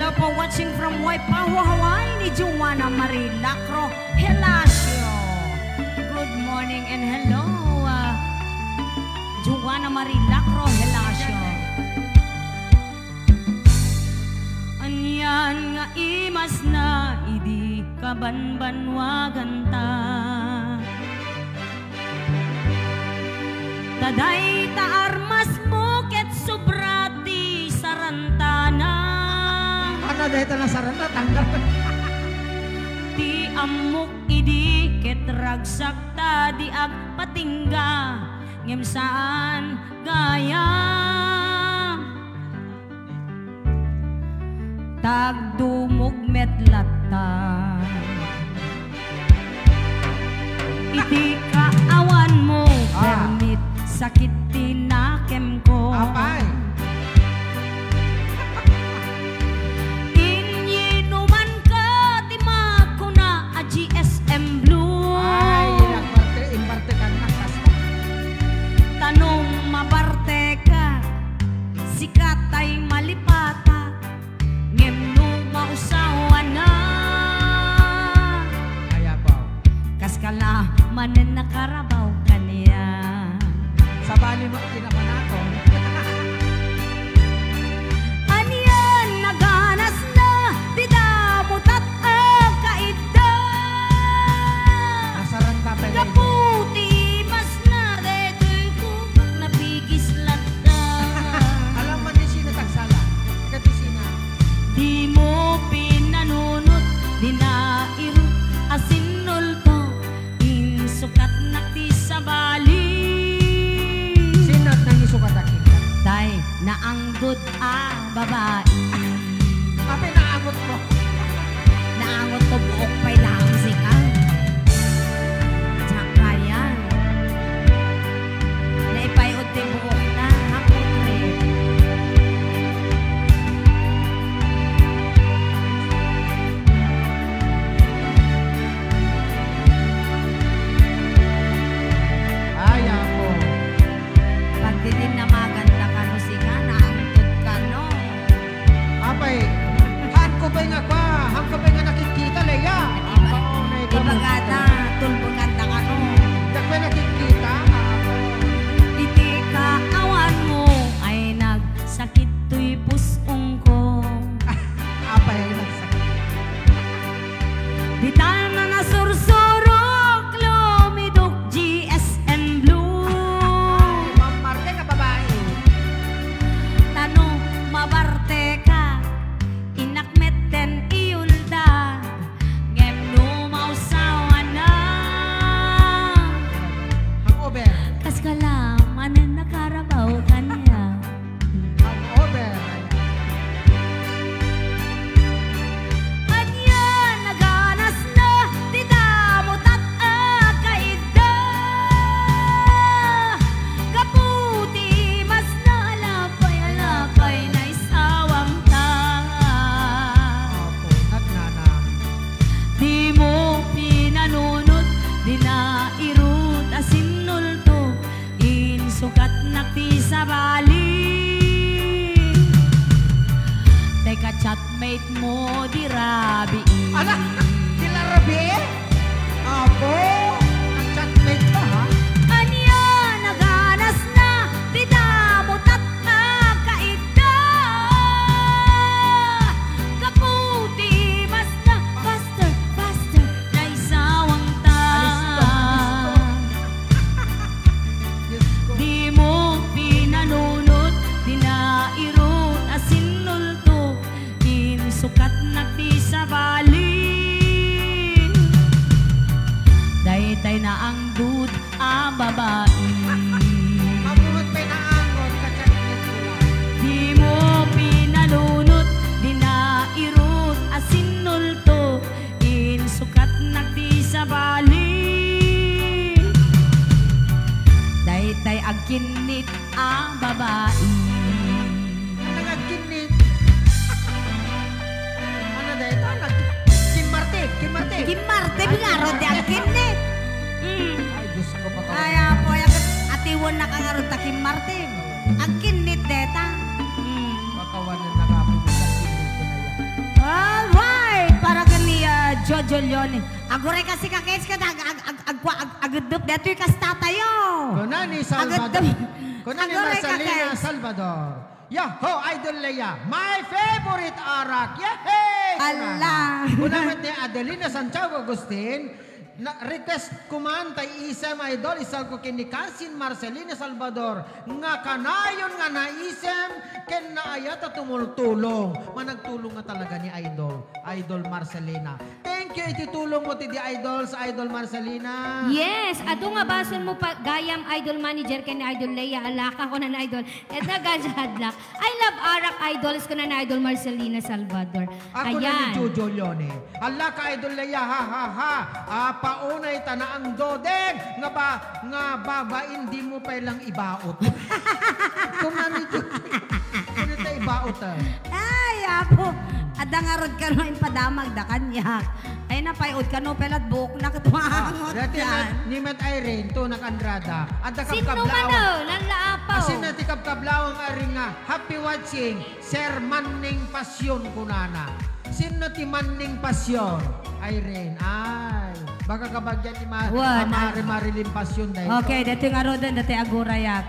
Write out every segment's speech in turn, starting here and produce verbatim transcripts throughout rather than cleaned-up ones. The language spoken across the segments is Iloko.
Hello po, watching from Waipahu, Hawaii, ni Joanna Marie Lacro Helacio. Good morning and hello, ah, Joanna Marie Lacro Helacio. Anian nga imasna idi kabanbanwaganta. Ta dayta armasmo ket sobra ti sarantana. Ano dayta nasaranta? Tanggal. Ti ammok idi ket ragsak ta di agpatingga, ngem saan gayam. Tagdumog met latta. Iti kaawanmo, ah, permit sakit ti nakemko. Apay. Inyinumanka ti makuna a G S M Blue. Ay, imparte, imparte ka na, kasta. Tanong mabarte ka. Sika tay malipata, ngem no mausawana. Ay, apo. Kas ka la manen nakarabaw kaniak. Sabali mo, kinapanaton. Anian naganasna, ti damutat a kaidda. Nasaranta pay. Gapu ti imasna, daytoy kubak napigis latta. Alam man ni sino tagsala. Kati sina. Dimo pinanunot, dina irut a sinulto, insukatnak ti sabali. Sino nangisukat a kita? Tay, naangdod a babai. Apay naangot mo? Naangot ko buok pay laeng sika. Diak kaya. Naipay-od ti buokna, ha, putre. Ay, apo. Pagdidin namaganda kano sika, naangtod kano. Apay, haanko pay nga kua, haanko pay nga nakikita, Lea. Di ba, di ba gata, tulbekanta kano? Diak pay nakikita. Iti kaawanmo ay nagsakit toy pus-ongko. Apay, nagsakit. Ditan a nasursurok, lumidok G S M Blue. Mamarte ka, babai. Tano, mabarte ka, inak metten iyulda, ngem no mausawana. Hangover. Kas ka la manen nakarabaw kaniak. Hangover. Ania naganasna ti damutat a kaidda. Gapu ti imasna, alapay, alapay, naisawangta. Apo, nagnana. Dimo pinanunot, dina irut a sinulto. Insukatnak ti sabali. Tay ka-chatmate mo, di rabii. Ala, di la rabii? Apo, nag-chatmate ka, ha? Ania naganasna ti damutat a kaidda. Gapu ti imasna, faster, faster, naisawangta. Alis ko, alis ko. Diyos ko. Dimo pinanunot, dina irut a sinulto, insukatnak ti sabali. Daytay naangdod a babai. Ammo't pinaangot, ka-chatmate ko la. Dimo pinanunot, dina irut a sinulto, insukatnak ti sabali. Daytay agkinnit a babai. Ano nga agkinnit? Ano dayta? Nag-, kimmartib, kimmartib. Kimmartib nga, aro ti agkinnit. Mm. Ay, Diyos ko, pakawan. Ay, apo, ay, agkat-, atiwennaka nga aro ta kimmartib. Agkinnit deta. Mm. Pakawanen na ka, apo, sa kimmartib na yan. Leone. Aguray kasi ka, Keds, ket ag-, ag-, ag-, agwa-, ag-, ageddep daytoy kasta tayo. Kuna ni Salvador. Ageddep. Kuna ni Aguray ka, Marcelina Keds. Salvador. Yahoo, Idol Lea. My favorite arak. Yehey! Ala. Kuna, kuna met ni Adelina Santiago Agustin, na, request ko man tay isem, Idol, isagko ken ni Kansin Marcelina Salvador, nga kanayon nga naisem ken naayat a tumultulong. Managtulong nga talaga ni Idol, Idol Marcelina. Thank you iti tulong mo ti di Idols, Idol Marcelina. Yes, adu nga basol mo pa, gayam, Idol Manager, ken ni Idol Lea, alaka ko na, Idol. Edna Ganja Hadlak. I love arak, idols ko na na Idol Marcelina Salvador. Ako na ni Ayan. Jojo Leone. Ala ka, Idol Lea, ha, ha, ha. Apaunay ta naangdo den nga ba, nga babain di mo pay lang ibaot. Kumani Jojo. Kuno ta ibaot, ah. Ay, apo. Adda ngarud kano impadamag da kaniak. Ay, napay-od kano, pelat buok na ket Ah, maangot dati yan. na, ni Met Irene, to nakanrada. Adda Sino kabkablawan. man, oh? Nanlaapaw. Asin na ti kabkablawan nga ring nga, happy watching, Sir Manning Pasyon, kunana. Sino ti Manning Pasyon? Irene. Ay, baka kabagyan ni Ma-, Wan, Mare ah. Marilyn Pasyon dahil Okay, to. Dati nga rodan, dati agurayak.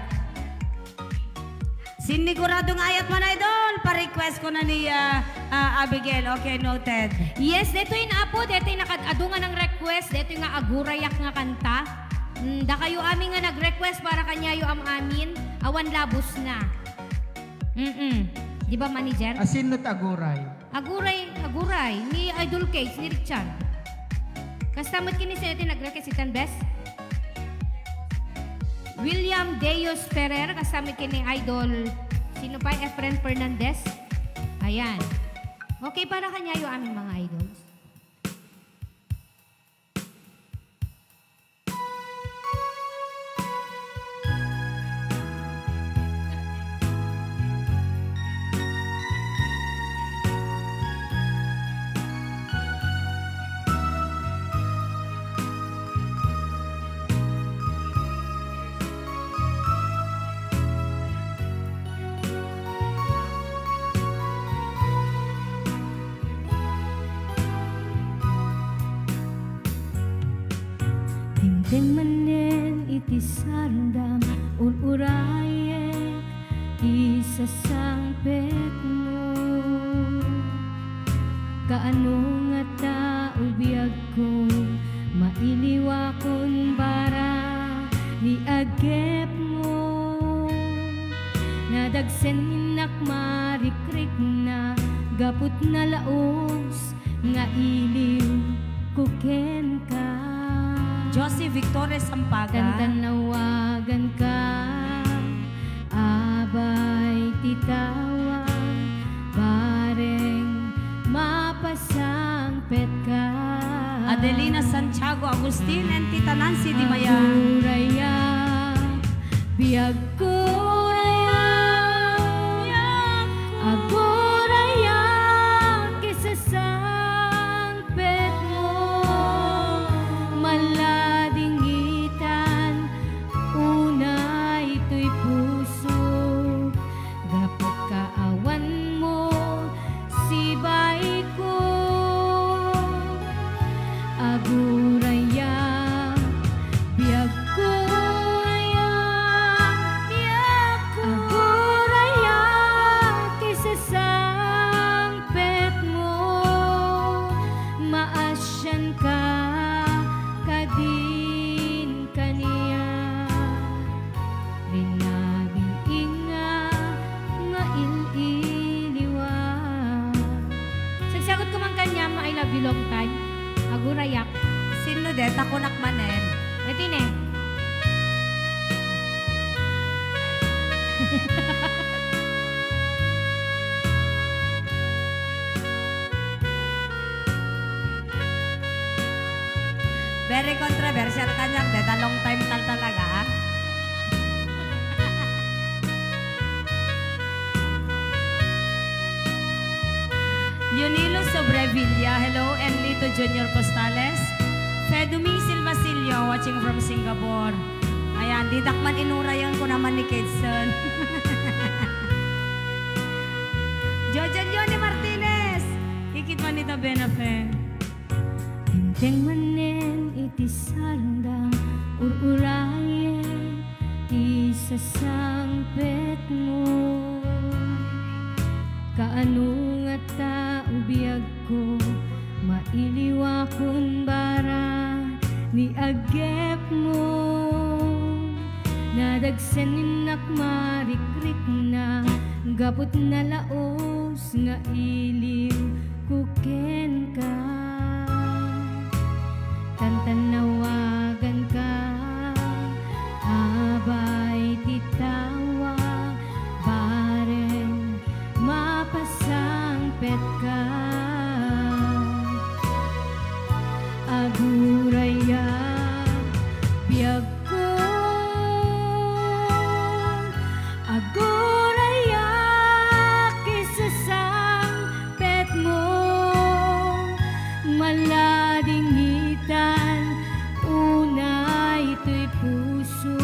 Sinigurado nga ayat man, Idol. Pa-request ko na ni, ah, ah, Abigail. Okay, noted. Yes, detoy na po. Detoy nakad-adu nga nang request. Detoy nga agurayak nga kanta. Mm, dakayo amin nga nag-request para kanyayo am-amin. Awan labos na. Mm-mm. Di ba, manager? Asin no taguray? Aguray, aguray. Ni Idol Cakes, ni Richard. Kasta met ken ni sino ti nag-request itan, bes? William Deus Ferrer, kasta met ken ni Idol, sino pa? Efren Fernandez. Ayan. Okay, para kanyayo amin, mga idols. Dimteng manen iti sardam, ur-urayek ti sasangpetmo. Kaano ngata, o biagko, mailiwakon bara ni agepmo. Nadagsen innak marikrikna, gaput nalaos nga iliw ko kenka. Josie Victoria Sampaga. Tantanawaganka, abay ti tawag, bareng mapasangpetka. Adelina Santiago Agustin and Tita Nancy Di Maya. Agurayak, biag Agurayak, agurayak, isasangpetmo, maladingitan, unay toy puso, gapu kaawanmo, Sibaiko, aguraya, biagko, aguraya, ti sasangpetmo, maasianka kadin kaniak. Rinabi-inga nga il-iliwa. Sagsagot ko man kaniam nga I love you long time. Agurayak. Sinno deta kunak manen? Iti ne. Very controversial kaniak deta, long time tal talaga, ah. Leonilo Sobrevilla, hello, and Lito Junior Postales. Feduming Silvasillo, watching from Singapore. Ayan, didak man inurayan ko naman ni Kedson. Jojo Leonie Martinez, ikit man ita, Benafe. Diak manen iti sardang, ur-urayen ti sasangpetmo. Kaano ngata, o biagko, mailiwakon bara ni aggepmo? Nadagsen innak marikrikna, gapu ta nalaos nga ilimko kenka. Tantannawaganka, abay ti tawag, bareng mapasangpetka. Agurayak, biagko. Agurayak, isasangpetmo. Maladingitan unay toy puso,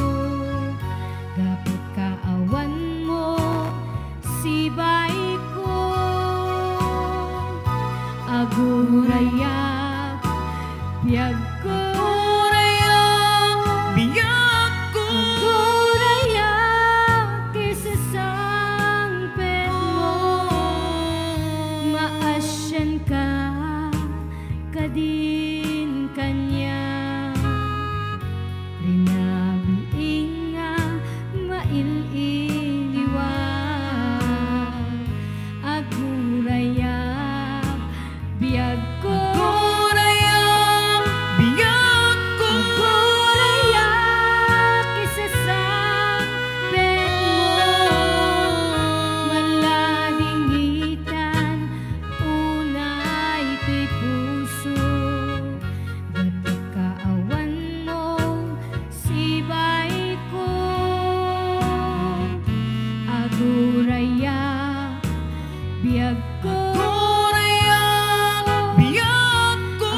gapu ta awanmo, sibayko. Agurayak, biagko. Agurayak, biagko. Agurayak, isasangpetmo. Maasianka kadin kaniak. Rinabiin nga mail-iliwak. Agurayak, biagko. Agurayak, biagko. Agurayak, isasangpetmo. Maladingitan unay ti puso. Gapu ta awanmo, sibayko. Agurayak, biagko. Agurayak, biagko.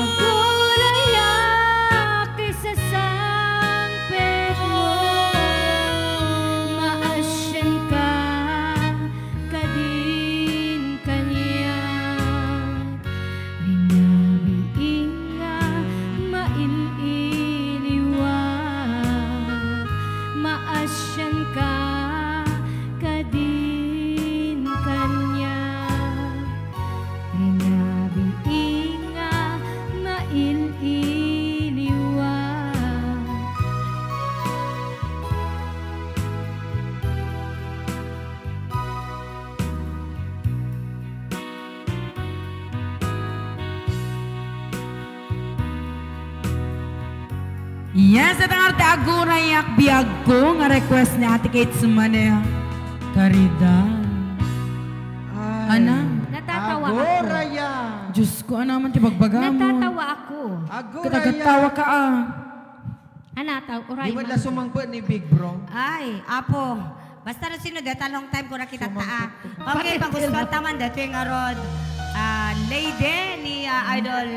Agurayak, isasangpetmo. Maasianka kadin kaniak. Rinabiin nga mail-iliwak. Maasianka kadin kaniak. Rinabiin nga mail-iliwak. Yes, ita nga ti Agurayak, biagko nga request ni Ate Kate Sumane. Caridad. Ay. Ana? Natatawa ako. Agurayak. Diyos ko, ana man ti bagbagam. Natatawa ako. Agurayak. Katagatawa ka, ah. Ana, taw-, uray. Di man man la sumangpet ni Big Bro. Ay, apo. Basta no sino, deta long time ko nakita ta, ah. Sumangpet. Okay, pagustuhan ta man, detoy ngarud, ah, lady ni, ah, Idol